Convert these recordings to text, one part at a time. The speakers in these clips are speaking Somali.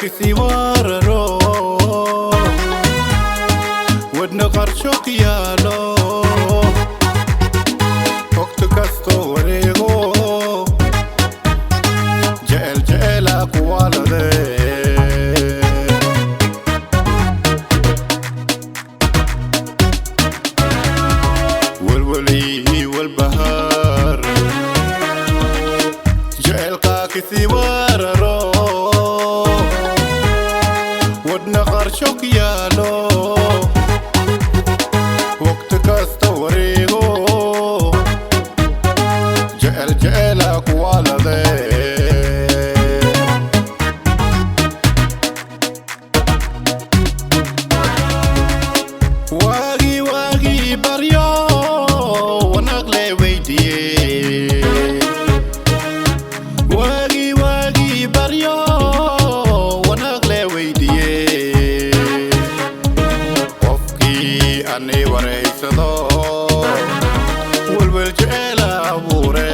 Jecelka wararo wadna qarsho ku yaalo waqti kasto wareego jecel jecela kuwalade walwalihi walbahaar jecelka kisii wararo wadna qarsho ku yaalo waqti kasta wareego jecel jecela kuwalade waagi waagi baryo wanaag le weydiye waagi waagi baryo wanaag le weydiye qofkii ani wareysado welwel jecela abuure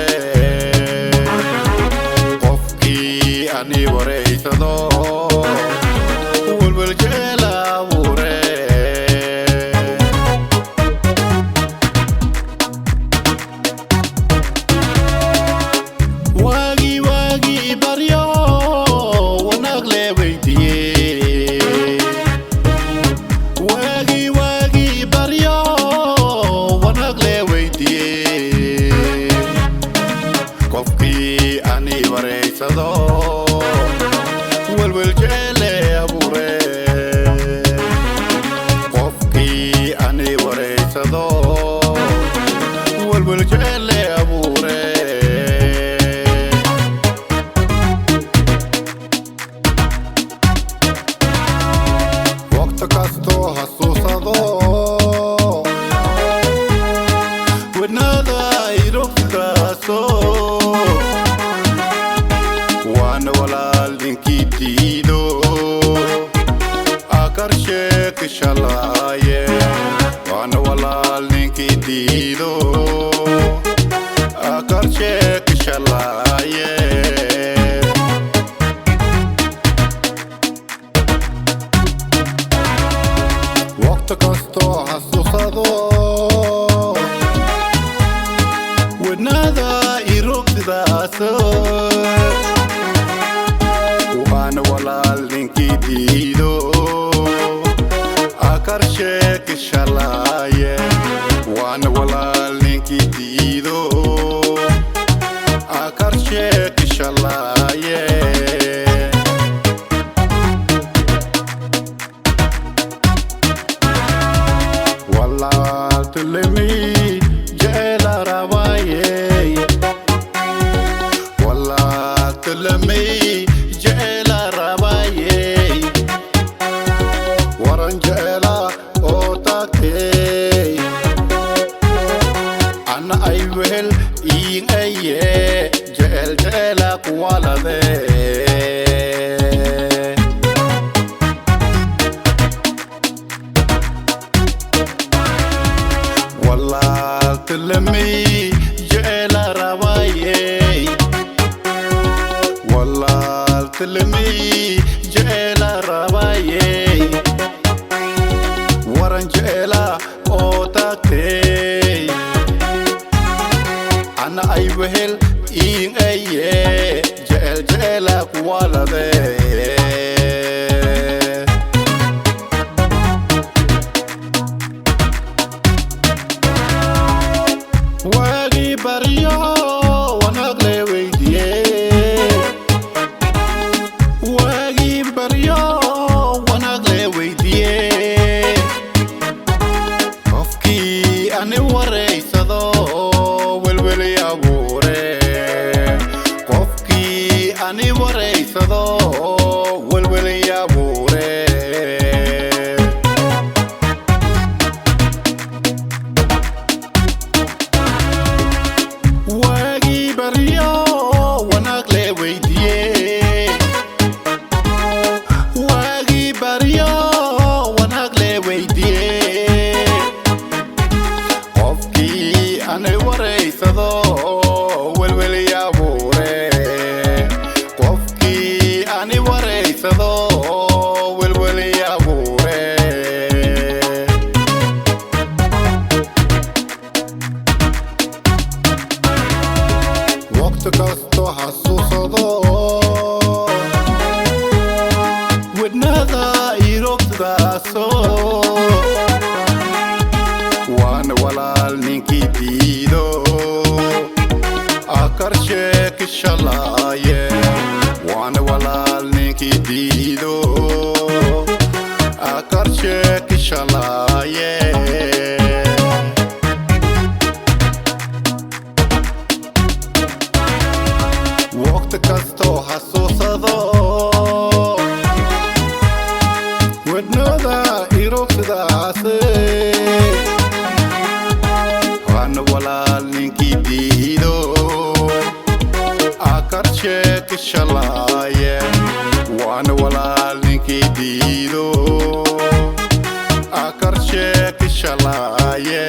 qofkii ani wareysado welwel jecela abuure waagi waagi baryo wanaag le weydiye waagi waagi baryo wanaag le weydiye qofkii ani wareysado welwel jecele abuure qofkii ani wareysado welwel jecele abuure waqti kastoo xasuusado wadnada irogtaaso waana walaal ninkii diido akarsheek shalaaye waana walaal ninkii diido akarsheek shalaaye waqti kastoo xasuusado wadnada irogsidaaso waana walaal ninkii diido akarsheek shalaaye waana walaal ninkii diido akarsheek shalaaye walaaltilimi jecela rabaye walaaltilimi jecela rabaye waran jecela oo tagtay Aaso waana walaal ninkii diido akarsheek shalaaye, waana walaal ninkii diido akarsheek shalaaye. Waqti kastoo xasuusado wadnooda irogsidaase, waana walaal ninkii diido akarsheek shalaaye, waana walaal ninkii diido akarsheek shalaaye.